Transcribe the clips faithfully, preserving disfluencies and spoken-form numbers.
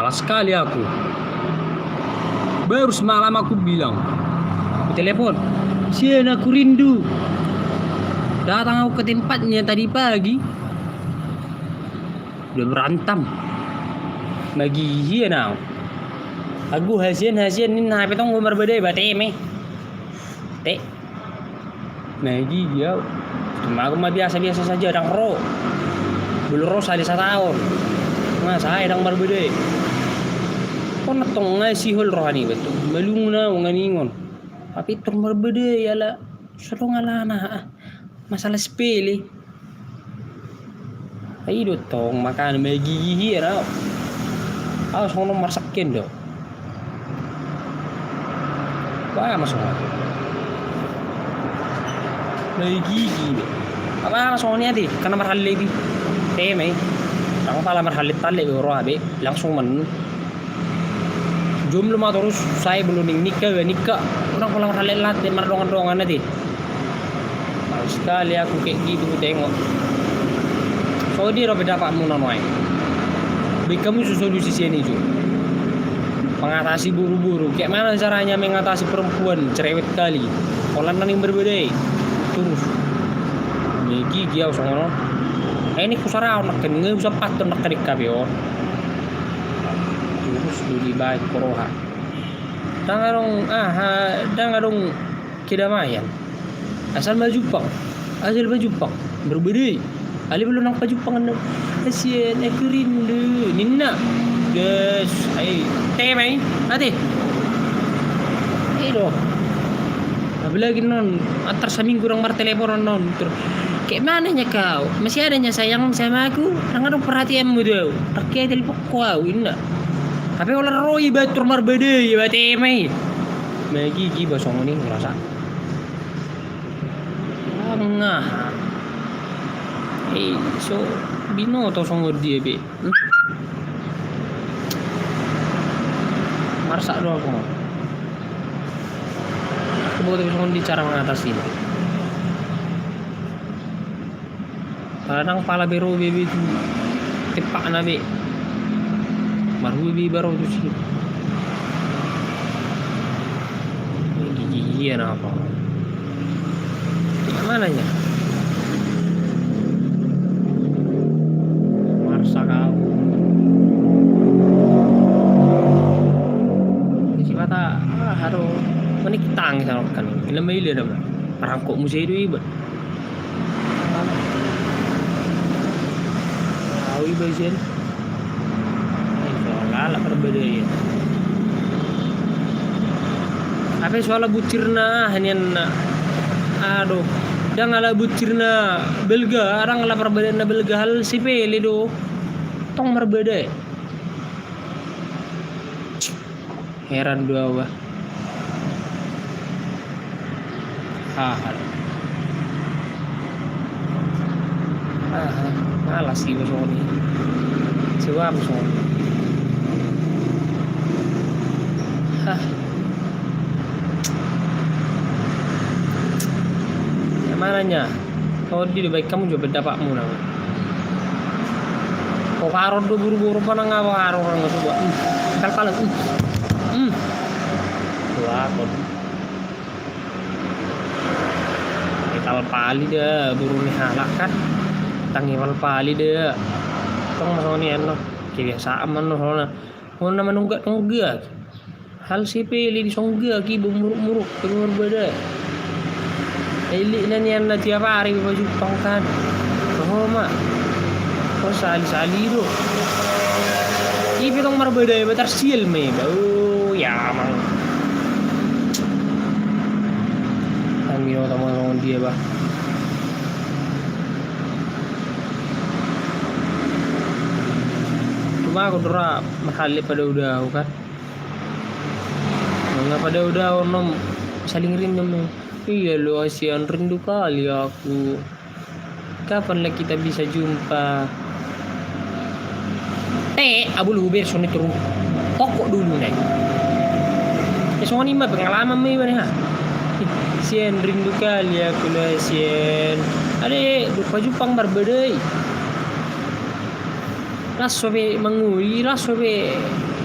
Sekali aku. Baru semalam aku bilang, aku telepon, "Sian, aku rindu." Datang aku ke tempatnya tadi pagi. Udah berantem. Magigian au. Agu hasian, hasian, ninna, hape tong marbadai, bate me. Te. Magigi au. Cuma aku ma biasa-biasa saja, ndang ro. Belum ro sahali sataon. Nga sae ndang marbadai. Hona tong nga sihol roha niba tu. Malungun au nga ningon. Hape tong marbadai ala, so adong alana, ah. Masalah sepele. Ai do tong, makana magigian au. Au songon on marsakke do. Bah, masuk. Magigi be. Apa masuk ni ate? Karena marhallet be. Te mai. Ndang pala marhallet-hallet be, ro be. Langsung man. Jomblo ma torus, sae, belum ning nikah, nikah. Ndang pala marhallet-hallet, mardongan-dongan ate. Males sekali aku kayak gitu, tengok. So dia dope dapatmu, nono ai. Baik kamu so solusi sian i jo. Mengatasi buru-buru. Kayak mana caranya mengatasi perempuan cerewet kali? Pola nang yang berbeda, eh. Terus. Magigi au songon on. Eh, ini kusara on, nak kan, nggak usah patut, nak kan, di kafe on. Terus dulu baik koroha. Ndang adong, ah, ndang adong kedamaian. Asal majumpang, asal majumpang. Berbeda. Ale belum nang pajumpang, nang. Hasian, aku rindu. Ninna. Gas, ai. Te mai, ate. Ai do. Apalagi non, antar seminggu orang martelepon non. Terus, "Kayak mananya kau? Masih adanya sayang sama aku? Ndang adong perhatianmu tu au. Pakai telepon ko au," ninna. Hape holan ro iba tu marbadai, iba te mai. Magigi ba songon i ngerasa. Nga. Eh, so binoto songon dia be. Hmm. Marsak do aku. Aku buat songon dia cara mengatasi. Kadang pala be ro be, be tu tepakna be. Marhua be iba ro tusi. Gigian apa? Mananya? Marsak au. Sipata, ah, aduh. Mending tangis kan. Ilem ilir apa? Parangkok muse do iba. Au iba sian. Eh, soal ala perbedaan. Hape soal bucirna, ah, nian na. Aduh, ndang ala bucirna balga, ndang ala perbedaanna balga, hal sepele do. Tong marbeda. Heran do au bah. Aha. Aha, malas iba songon i. Sebab songon i. Hah. Yang mananya? Ro di do baik kamu jo pendapatmu nang. Ko karon do buru-buru panang apa karon nang coba. Hmm. Kal-kal. Hmm. Hmm. Wah, kok. Ipalpali da buru ni halak kan. Tang ipalpali da. Tong masoni anno. Kebiasaan manno hona. Hona manunggak-nunggak. Hal sepele disonggak iba muruk-muruk, pe marbeda. Elek na nian na tiap ari pajumpang kan. Rohoma. Kau sali-sali do. Ipe tong marbeda iba tarsial ma iba. Oh, ya mang. Kami o tama songon dia bah. Cuma aku dora mahalli pada udah aku kan. Mangapa daudaon nom saling rindu mo? Iya lo, hasian, rindu kali aku. Kapan lagi kita bisa jumpa? Te, abul huber soni terus. Tokok dulu nih. Ya songon i ma pengalaman ma iba nih ha. Ih, sian, rindu kali aku lo, hasian. Ade, dope jumpang marbadai. Laso pe mangoli, laso pe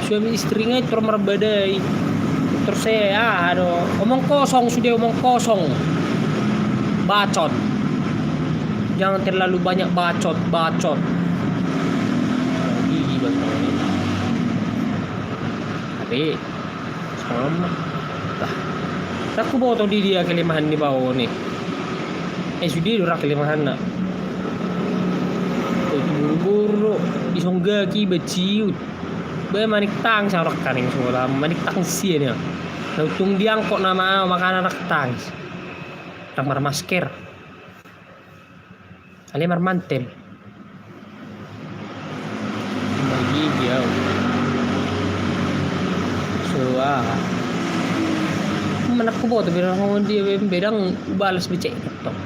Suami istri nga i tor marbadai. Tor se aha do, omong kosong sude, omong kosong. Bacot. Jangan terlalu banyak bacot, bacot. Gigi bacot. Tapi sama. Ndang huboto di dia kelemahan ni baoa on i. Eh, sude do ra kelemahanna. Boru-boru do, disonggaki iba, ciut. Ba manik tangis au, rakaning sola manik tangis ia nia. Na untung diangkot nama au, makana ndang tangis. Ndang marmasker. Ale marmantel. Margigi au. So aha. Ndang huboto be, songon dia be, ndang hubalas be chat na tong.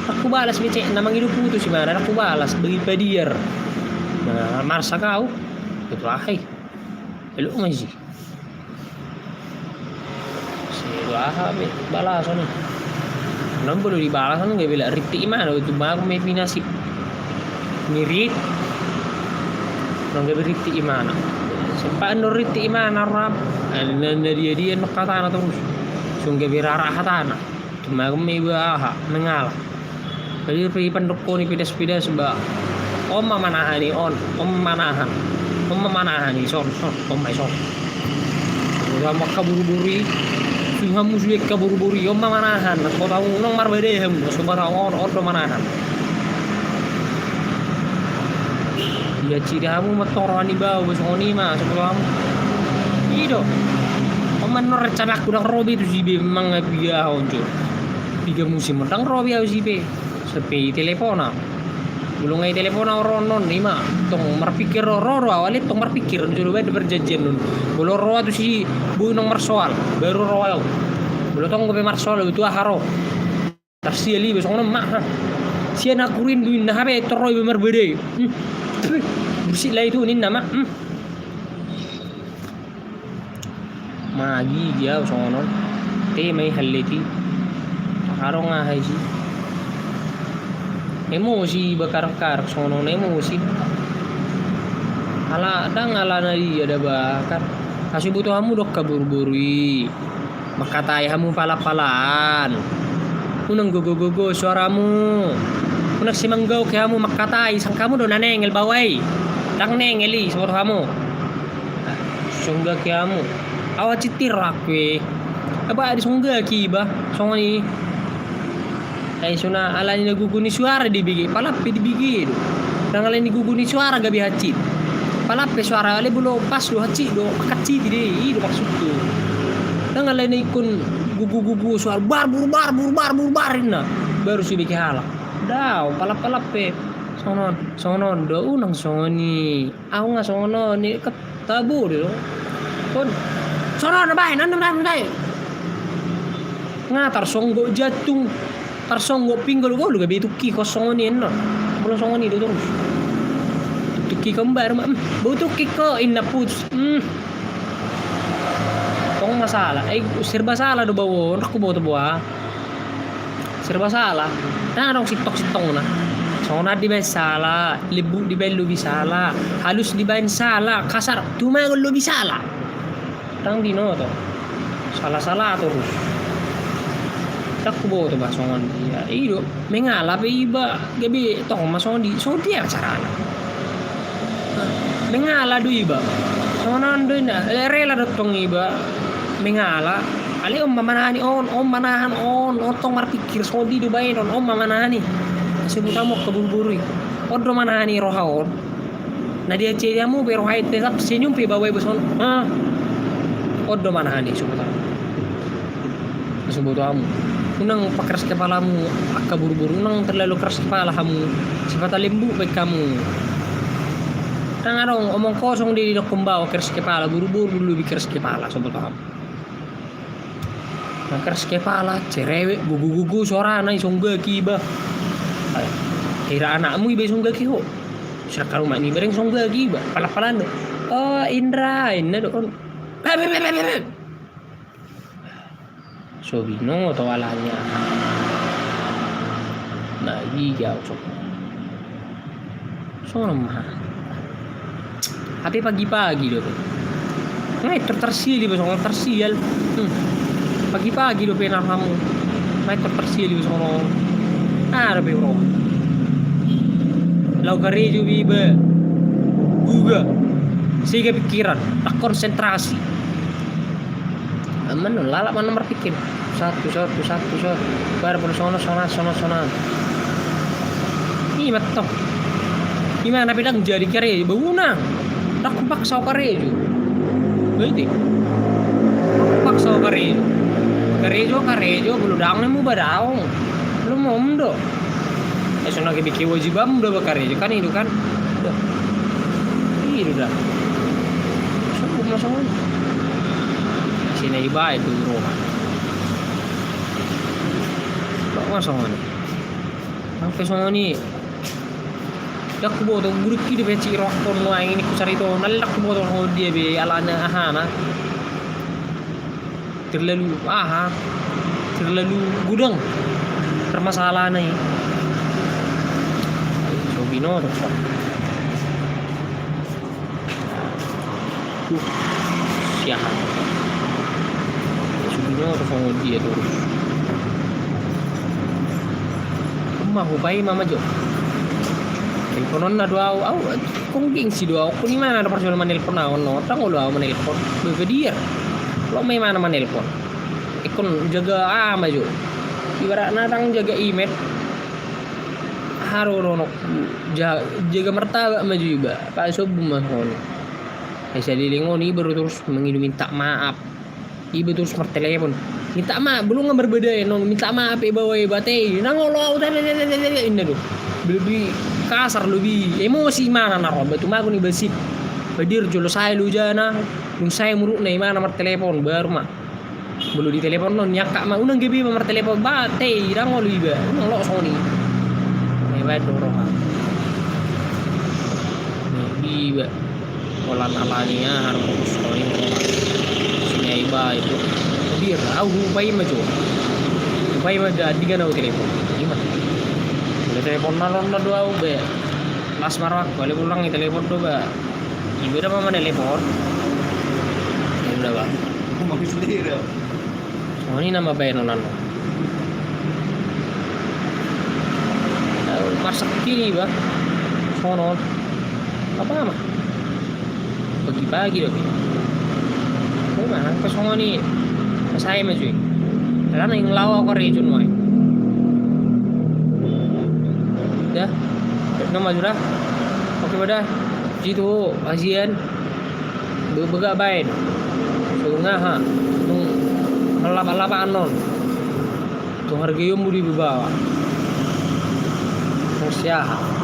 Ndang hubalas be chat na, mangido putus ibana, ndang hubalas, bagi padiar. Na marsak au. Itu aha i. Elok ma isi. Sai do aha be balasan i. Nang bolo di balasan gabe la rintik imana, tu mago me pinasip. Mirit. Nang gabe rintik imana. Sempat no rintik imana ram. Na dia dia no katana terus. Sung gabe rara hatana. Cuma kami ba aha, mengala. Jadi pe ipandokkon i pidas-pidas ba. On ma manahan i on, on ma manahan. On ma manahan i son, son, on ma i son. Udah maka buru-buru i. Sung hamu sude ka buru-buru i, on ma manahan. Nas kota unang marbadai hamu, nas kota on, on do manahan. Ia cida hamu ma toro ani bau, songon i ma, songon hamu. I do. On ma non rencanaku ndang ro be tu si be mangapi aha on jo. Piga musim ndang ro be au si be. Sampe i telepona. Molo nga i telepona ro non i ma. Tong marpikir ro, ro, ro, awal i tong marpikir. Jolo baen do perjanjian non. Molo ro au tu si boi nang marsoal. Baru ro au. Molo tong gabe marsoal, tu aha ro. Tarsial iba songon on ma, ha. Sian aku rindu inna hape tor ro iba marbadai. Hmm. Bursik lah itu ninna ma. Hmm. Magi dia songon on. Te ma i hallet i. Adong aha isi. Emosi iba karek-karek songon on, emosi. Ala ndang ala na dia da bakar. Asi butuh hamu dok ka buru-buru i. Mangkatai hamu pala-palaan. Unang gogo-gogo suaramu. Unang simanggauk hamu mangkatai, sang hamu do na nengel baoa i. Ndang nengel i, songgaki hamu. Songgaki hamu. Awa citir aku i. Aba disonggaki iba songon i. Ai sona alani na gogo ni suara dibege, pala pe dibege do. Ndang alani gogo ni suara gabe hansit. Pala pe suara ale bolo pas do hansit do, hansit i de, i do maksudku. Ndang alani ingkon gogo-gogo suara barbur barbur barbur bar inna. Baru sibege halak. Dao, pala-pala pe. Songon on, songon on do, unang songon i. Au nga songon on i. Tabo do. Kon. Songon on baen, anu baen, baen. Nga tarsonggok jantung, tarsonggok pinggol, golu gabe tungki ko songon i annon. Molo songon i do torus. Tungki ko mbaru ma, hmm, bau tungki ko inna putus. Hmm. Tong masalah, eh, serba salah do bau on, aku bau tu boa. Serba salah. Ndang adong sintong-sintongna. Songon an dibaen salah, lembut dibaen lobi salah, halus dibaen salah, kasar tumagon lobi salah. Ndang binoto. Salah-salah torus. Ndang huboto ba songon dia. I do, mengala pe iba, gabe tong ma songon dia, songon dia carana. Mengala do iba. Songon on do inna, eh, rela do tong iba mengala. Alai on ma manahani on, on manahan on, on tong marpikir songon dia do baenon, on ma manahani. Asi butuh hamu dok ka buru-buru i. On do manahani roha on. Na diansai hamu pe roha i tetap senyum pe baoa i ba songon on. Ah. On do manahani asi butuh hamu. Asi butuh hamu. Unang pakeras kepalamu angka buru-buru, unang terlalu keras kepala hamu. Sifat lembut baen hamu. Ndang adong omong kosong didokkon baoa keras kepala, buru-buru lobi keras kepala, asi butuh hamu. Na keras kepala, cerewet, gogo-gogo suarana, disonggaki iba. Ai, hira anakmu iba disonggaki ho. Sirang harumaen iba disonggaki iba, pala-palaan do. Oh, Indra, inna do on. Be, be, be, be, be, be. So binoto alani. Nah, iya, so. Songon ma. Hape pagi-pagi do. Nga etor tarsial iba songon tarsial. Hmm. Pagi-pagi dope na hamu. Nga etor tarsial iba songon. Ah, dope bro. Laho karejo be iba. Buga. Sega pikiran, tak konsentrasi. Aman, lalap ma na marpikir. Satu, satu, satu, satu. Baru, baru, sono, sono, sono, sono. Ima tong. Ima na pe dang jadi karejo, ba unang. Dang hupaksa au karejo. Berarti. Paksa au karejo. Karejo, karejo, molo dang na muba daong. Molo mau do. Eh, so na gabe kewajibanmu do ba karejo, kan i do kan. Dah. I do da. Cukup ma songon. Sina iba itu rumah. Bak ma songon. Sampe songon i. Dang huboto, gurikki dope cirokkon nuaeng i, hucarito, nang dang huboto songon dia be alana ahana. Terlalu aha, terlalu godang permasalahanna i. So binoto. Uh, siahan. So binoto songon dia torus. Ima hupaima ma jo. Telpononna do au, au. Ingkon gengsi do au, ingkon imana do parjolo manelpon au, no, ndang olo au manelpon. Bebediar. Lo ma imana manelpon. Ingkon jaga aha ma jo. Ibaratna ndang jaga imet. Aha do dohononku, ja-, jaga martabak ma jo iba. Pasobun ma songon i. Ai saleleng on iba do torus mangido minta maaf. Iba torus martelepon. Minta maaf, belum nga marbadai, no, minta maaf, iba, iba, te, ndang olo au, te, te, te, te, te, inna do. Lebih kasar, lebih emosi imana na ro, ba tumagon iba sip. Badiar jolo sae lojana, dung sae murukna imana martelepon, baru ma. Molo ditelepon non, niangkat ma, unang gabe iba martelepon, ba, te, ndang olo iba, unang lo songon i. Iba do roha. Iba. Holan alani aha, harus kau ini, holan. Sini iba itu. Bebediar, au hupaima jo. Hupaima da, digan au telepon. Ima. Udah telepon na lo na do au be. Las marwak, balik pulang i telepon do ba. Iba da ma manelepon. Ya udah, Bang. Ngomong sendiri. Songon i nama baenon an. Marsakki iba. Songon on. Apa ma? Pagi-pagi do. Ima, angka songon i. Pas ai ma jo i. Alana naeng lao au karejo nuaeng. Dah. Nama sudah. Oke, dah. Situ, kasihan. Be-, begak baen. Tung aha, tung lapak-lapak anon. Tung harga iom budi bebawa. Tung siaha.